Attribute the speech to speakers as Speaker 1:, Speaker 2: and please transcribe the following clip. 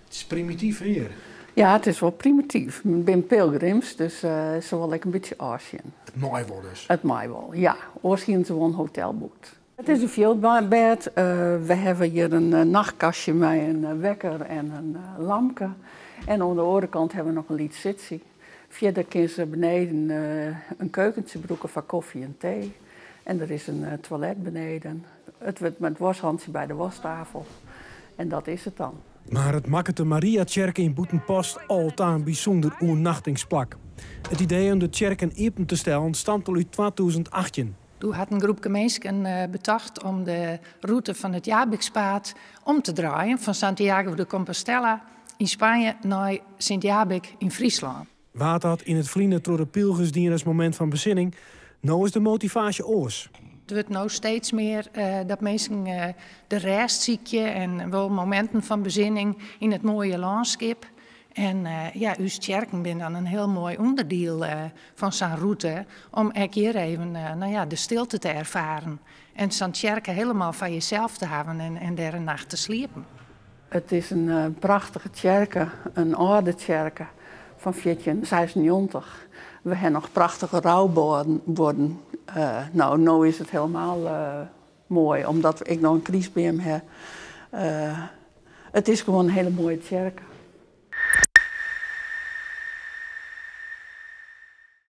Speaker 1: It is primityf hjir.
Speaker 2: Ja, it is wol primityf. It binne pilgrims, dus se wolle ek in bytsje ôfsjen.
Speaker 1: It mei wol dus?
Speaker 2: It mei wol, ja. Oars hiene se wol in hotel boekt. It is in fjildbêd. We hawwe hjir in nachtkastje mei in wekker en in lampke. En oan de oare kant hawwe we noch in lyts sitsje. Fierder kinne se beneden in keukentsje brûke foar kofje en tee. En der is in toilet beneden. It wurdt mei it waskhantsje by de wasktafel. En dat is it dan.
Speaker 1: Mar it makket de Mariatsjerke yn Bûtenpost al ta in bysûnder oernachtingsplak. It idee om de tsjerken iepen te stellen stamt al út 2018.
Speaker 3: Doe hat in groepke minsken betocht om de rûte fan it Jabikspaad om te draaien fan Santiago de Compostela yn Spanje nei Sint Jabik yn Fryslân.
Speaker 1: Wa't dat yn it ferline troch de pylgers dien as momint fan besinning, no is de motivaasje oars.
Speaker 3: It wurdt no steeds mear dat minsken de rêst sykje en wol mominten fan besinning yn it moaie lânskip. En ja, ús tsjerken binne dan in hiel moai ûnderdiel fan sa'n rûte om ek hjir even nou ja, de stilte te erfaren. En sa'n tsjerke helemaal foar jesels te hawwen en dêr in nacht te sliepen.
Speaker 2: It is in prachtige tsjerke, in âlde tsjerke fan 1496. We hawwe noch prachtige roubuorden. No, no is it helemaal moai, omdat we ek noch in krystbeam hawwe. It is gewoan in hiele moaie tsjerke.